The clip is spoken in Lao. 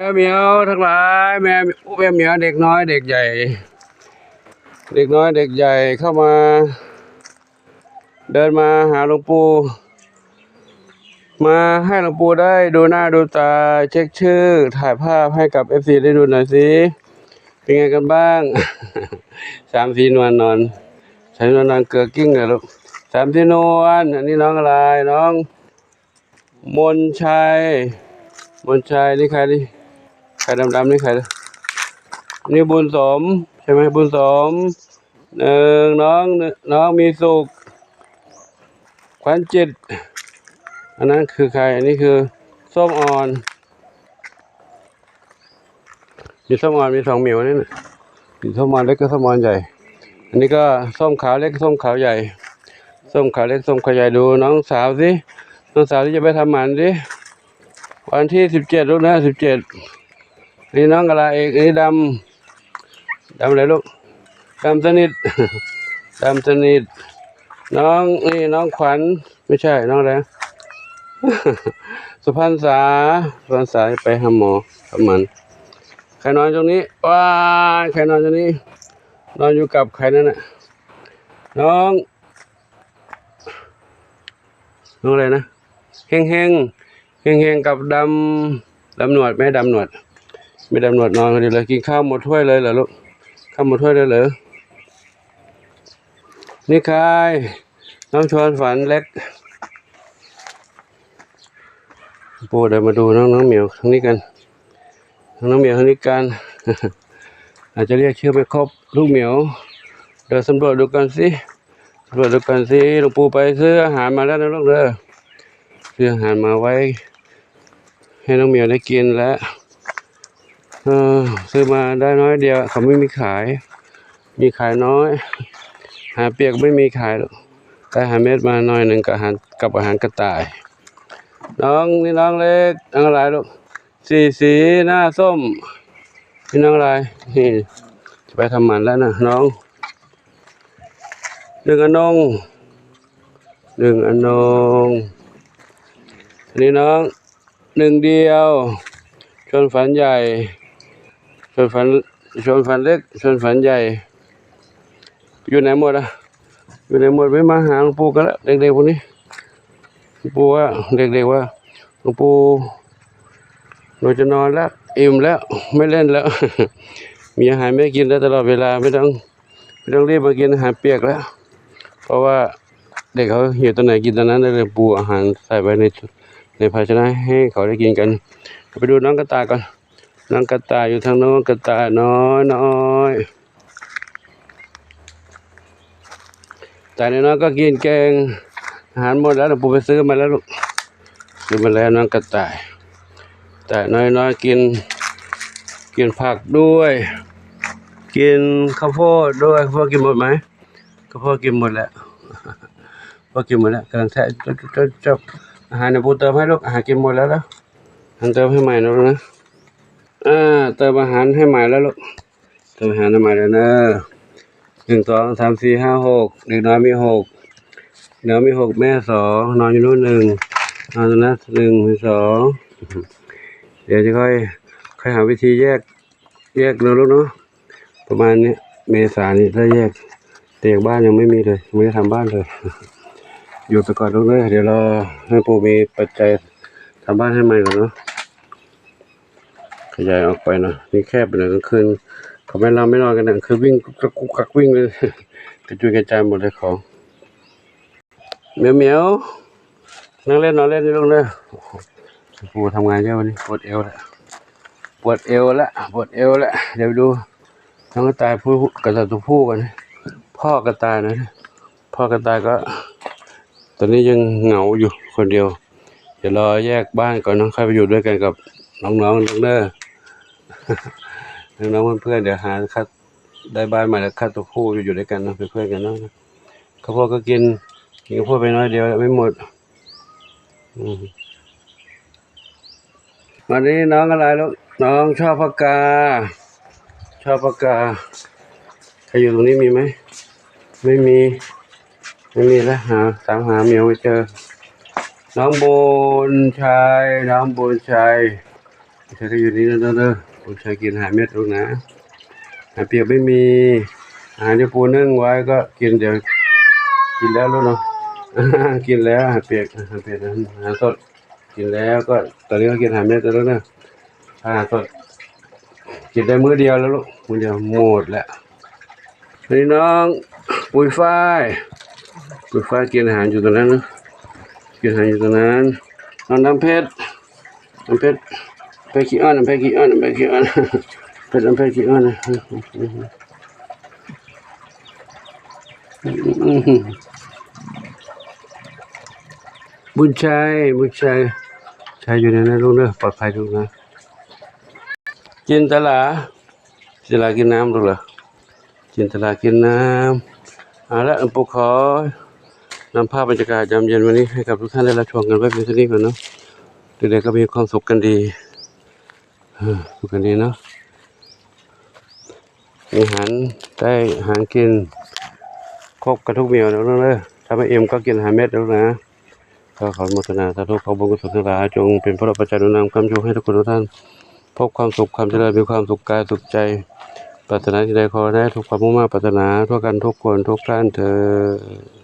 ແມວເໝີຍວທັງຫຼາຍ ແມ່ ແມ່ເໝີຍວ ເດັກນ້ອຍເດັກໃຫຍ່ ເດັກນ້ອຍເດັກໃຫຍ່ເຂົ້າມາ ເດີນມາຫາຫຼວງປູ່ ມາໃຫ້ຫຼວງປູ່ໄດ້ດູໜ້າດູຕາ ເຊັກຊື່ ຖ່າຍພາບໃຫ້ກັບເອັຟຊີໄດ້ດູໜ່ອຍຊິ ເປັນໄງກັນບ້າງ? ສາມສີນວນນອນ ສາມສີນວນນອນເກືອກິ້ງເລີຍລູກ ສາມສີນວນ. ອັນນີ້ນ້ອງອະໄລ? ນ້ອງ ມົນໄຊ ມົນໄຊ ນີ້ໃຄນີ້ ໃຄດຳໆ ນີ້ໃຄ? ນີ້ບຸນສົມ ໃຊ່ໄໝ? ບຸນສົມ ໜຶ່ງ ນ້ອງ ນ້ອງມີສຸກ ຂວັນຈິດ ອັນນັ້ນຄືໃຄ? ອັນນີ້ຄືສົ້ມອ່ອນ ມີສົ້ມອ່ອນ ມີສອງໝຽວນີ້ນະ ມີສົ້ມອ່ອນເລັກກັບສົ້ມອ່ອນໃຫຍ່ ອັນນີ້ກໍສົ້ມຂາວເລັກ ສົ້ມຂາວໃຫຍ່ ສົ້ມຂາວເລັກ ສົ້ມຂາວໃຫຍ່. ດູນ້ອງສາວຊິ ນ້ອງສາວຊິ ຈະໄປທຳໝັນຊິ ວັນທີສິບເຈັດລູກນະ ສິບເຈັດ. ນີ້ນ້ອງກະລາເອກ ນີ້ດຳ ດຳໃດລູກ? ດຳສະໜິດ ດຳສະໜິດ. ນ້ອງ ນີ້ນ້ອງຂວັນ ໄມ່ໃຊ່ ນ້ອງໃດ? ສຸພັນສາ ສຸພັນສາໄປຫາໝໍ ກັບມັນ. ໃຄນອນຕົງນີ້ ວ້າຍ ໃຄນອນຕົງນີ້ ນອນຢູ່ກັບໃຄນັ້ນນະ ນ້ອງ ນ້ອງອະໄລນະ? ເຮງໆ ເຮງໆ ກັບດຳ ດຳໜວດ ແມ່ດຳໜວດ ແມ່ດຳໜວດນອນຄົນດຽວເລີຍ. ກິນຂ້າວໝົດຖ້ວຍເລີຍເຫຼືອລູກ? ຂ້າວໝົດຖ້ວຍເລີຍເຫຼືອ? ນີ້ຄາຍ ນ້ອງຊວນຝັນເລັກ. ປູ່ເດີນມາດູນ້ອງ ນ້ອງໝຽວທາງນີ້ກັນ ນ້ອງໝຽວທາງນີ້ກັນ. ອາດຈະລຽກຊື່ໄປຄົບລູກໝຽວ ເດີນສຳຫຼວດດູກັນຊິ ສຳຫຼວດດູກັນຊິ. ຫຼວງປູ່ໄປຊື້ອາຫານມາແລ້ວນະລູກເດີ ຊື້ອາຫານມາໄວ້ໃຫ້ນ້ອງໝຽວໄດ້ກິນແລ້ວ. ເອີ ຊື້ມາໄດ້ນ້ອຍດຽວ ເຂົາໄມ່ມີຂາຍ ມີຂາຍນ້ອຍ ອາຫານປຽກໄມ່ມີຂາຍ ໄດ້ອາຫານເມັດມາໜ້ອຍໜຶ່ງ ກັບອາຫານ ກັບອາຫານກະຕ່າຍ. ນ້ອງ ນີ້ນ້ອງເລັກ ນ້ອງອະໄລລູກ? ສີ ສີໜ້າສົ້ມ ພີ່ນ້ອງຫຼາຍ ນີ້ ຈະໄປທຳໝັນແລ້ວນະນ້ອງ. ໜຶ່ງອະນົງ ໜຶ່ງອະນົງ. ອັນນີ້ນ້ອງໜຶ່ງດຽວ ຊວນຝັນໃຫຍ່ ຊວນຝັນ ຊວນຝັນເລັກ ຊວນຝັນໃຫຍ່. ຢູ່ໄຫນໝົດອະ? ຢູ່ໄຫນໝົດ? ໄປມາຫາຫຼວງປູ່ກັນລະ ເດັກໆ ພວກນີ້. ຫຼວງປູ່ວ່າ ເດັກໆ ວ່າ ຫຼວງປູ່ ໜູຈະນອນແລ້ວ ອີ່ມແລ້ວ ໄມ່ຫຼິ້ນແລ້ວ ມີອາຫານໃຫ້ແມ່ກິນໄດ້ຕະຫຼອດເວລາ ໄມ່ຕ້ອງ ໄມ່ຕ້ອງລີບມາກິນອາຫານປຽກແລ້ວ ເພາະວ່າເດັກເຂົາຫິວຕອນໃດກິນຕອນນັ້ນເລີຍ. ປູອາຫານໃສ່ໄວ້ໃນ ໃນພາຊະນະໃຫ້ເຂົາໄດ້ກິນກັນ. ໄປດູນ້ອງກະຕ່າຍກ່ອນ. ນ້ອງກະຕ່າຍຢູ່ທາງໂນ້ນ ກະຕ່າຍນ້ອຍໆ. ກະຕ່າຍນ້ອຍໆ ກໍກິນເກັ່ງ. ອາຫານໝົດແລ້ວ ປູໄປຊື້ມາແລ້ວລູກ ຊື້ມາແລ້ວ. ນ້ອງກະຕ່າຍ ກະຕ່າຍນ້ອຍໆ ກິນ ກິນຜັກດ້ວຍ ກິນເຂົ້າໂພດດ້ວຍ. ເຂົ້າໂພດກິນໝົດໄໝ? ເຂົ້າໂພດກິນໝົດແລ້ວ ເຂົ້າໂພດກິນໝົດແລ້ວ ກຳລັງແທະ ຈົບໆ. ອາຫານ ປູເຕີມໃຫ້ລູກ ອາຫານກິນໝົດແລ້ວເດີ. ເຕີມໃຫ້ໃໝ່ນະລູກນະ. ອາ ເຕີມອາຫານໃຫ້ໃໝ່ແລ້ວລູກ ເຕີມອາຫານໃຫ້ໃໝ່ແລ້ວເດີ. ໜຶ່ງ ສອງ ສາມ ສີ່ ຫ້າ ຫົກ ເດັກນ້ອຍມີຫົກ ເດັກນ້ອຍມີຫົກ ແມ່ສອງ ນອນຢູ່ໂນ້ນໜຶ່ງ ນອນຢູ່ນັ້ນໜຶ່ງ ມີສອງ. ດຽວຈະຄ່ອຍ ຄ່ອຍຫາວິທີແຍກ ແຍກເນາະລູກເນາະ ປະມານນີ້ ເມສານີ້ໄດ້ແຍກ ແຕ່ບ້ານຍັງໄມ່ມີເລີຍ ຍັງໄມ່ໄດ້ທຳບ້ານເລີຍ. ຢູ່ໄປກ່ອນລູກເດີ ດຽວລໍໃຫ້ປູມີປັດໄຈທຳບ້ານໃຫ້ໃໝ່ກ່ອນເນາະ. ຂະຫຍາຍອອກໄປເນາະ ນີ້ແຄບໄປເລີຍ. ກາງຄືນເຂົາແມ່ນລຳແມ່ນອນກັນ ກາງຄືນວິ່ງກຸກກັກກຸກກັກ ວິ່ງເລີຍ ກະຈຸຍກະຈາຍໝົດເລີຍຂອງ. ໝຽວໆ ນັ່ງເລ່ນນອນເລ່ນຢູ່ລູກເດີ. ໂອ້ໂຫ ປູທຳງານເຍອະວັນນີ້ ປວດເອວແລ້ວ ປວດເອວແລ້ວ ປວດເອວແລ້ວ. ດຽວໄປດູນ້ອງກະຕ່າຍ ຜູ້ ກະຕ່າຍຕົວຜູ້ກ່ອນ. ພໍ່ກະຕ່າຍນະ ພໍ່ກະຕ່າຍກໍ ຕອນນີ້ຍັງເຫງົາຢູ່ຄົນດຽວ. ດຽວລໍແຍກບ້ານກ່ອນເນາະ ຄ່ອຍໄປຢູ່ດ້ວຍກັນກັບນ້ອງໆ ເດີ ນ້ອງໆ ເພື່ອນໆ. ດຽວຫາຄັດ ໄດ້ບ້ານໃໝ່ແລ້ວ ຄັດຕົວຜູ້ຢູ່ ຢູ່ດ້ວຍກັນເນາະ ເປັນເພື່ອນກັນເນາະ. ເຂົ້າໂພດກໍກິນ ກິນເຂົ້າໂພດໄປໜ້ອຍດຽວແລ້ວ ໄມ່ໝົດ. ອືມ ວັນນີ້ນ້ອງອະໄລລູກ? ນ້ອງຊ່ອຜັກກາ ຊ່ອຜັກກາ. ໃຄຢູ່ຕົງນີ້ມີໄໝ? ໄມ່ມີ ໄມ່ມີແລ້ວ ຫາ ຕາມຫາໝຽວໄມ່ເຈີ. ນ້ອງບຸນໄຊ ນ້ອງບຸນໄຊ. ໃຊ້ໄດ້ຢູ່ນີ້ເດີ ເດີ ບຸນໄຊກິນອາຫານເມັດລູກນະ ອາຫານປຽກໄມ່ມີ ອາຫານທີ່ປູໜຶ້ງໄວ້ກໍກິນ ດຽວກິນແລ້ວລູກເນາະ ກິນແລ້ວອາຫານປຽກ ອາຫານປຽກ ອາຫານສົດ ກິນແລ້ວກໍ ຕອນນີ້ກໍກິນອາຫານເມັດແລ້ວເດີ ອາຫານສົດ ກິນໄດ້ມື້ດຽວແລ້ວລູກ ມື້ດຽວໝົດແລ້ວ. ອັນນີ້ນ້ອງປຸ້ຍຝ້າຍ ປຸ້ຍຝ້າຍກິນອາຫານຢູ່ຕົງນັ້ນ ກິນອາຫານຢູ່ຕົງນັ້ນ ນ້ອງນ້ຳເພັດ ນ້ຳເພັດ ເພັດຂີ້ອ້ອນ ເພັດຂີ້ອ້ອນ ເພັດຂີ້ອ້ອນ ເພັດ ເພັດຂີ້ອ້ອນ ບຸນໄຊ ບຸນໄຊ ໃສ່ຢູ່ໃນນັ້ນລູກເດີ ປອດໄພລູກນະ. ຈິນຕະລາ ຈິນຕະລາກິນນ້ຳລູກເດີ ຈິນຕະລາກິນນ້ຳ. ເອົາລະ ປູກຂໍນຳພາບບັນຍາກາດຍາມເຢັນວັນນີ້ໃຫ້ກັບທຸກທ່ານໄດ້ຮັບຊົມກັນໄວ້ພຽງເທົ່ານີ້ກ່ອນເນາະ. ເດັກໆກໍມີຄວາມສຸກກັນດີ ເອີ ສຸກກັນດີເນາະ ມີອາຫານໄດ້ອາຫານກິນ ຄົບກັນທຸກມື້ເນາະເດີ. ຖ້າບໍ່ອີ່ມກໍກິນອາຫານເມັດເດີລູກນະ. ຂໍອະນຸໂມທະນາສາທຸ ຂໍບຸນກຸສົນທັງຫຼາຍ ຈົ່ງເປັນພະລະປັດໄຈໜູນນຳຄ້ຳຊູໃຫ້ທຸກຄົນທຸກທ່ານ ພົບຄວາມສຸກຄວາມຈະເລີນ ມີຄວາມສຸກກາຍສຸກໃຈ ປາດຖະໜາສິ່ງໃດຂໍໃຫ້ໄດ້ ທຸກຄວາມມຸ່ງມາດປາດຖະໜາທົ່ວກັນທຸກຄົນທຸກທ່ານເທີ້ນ.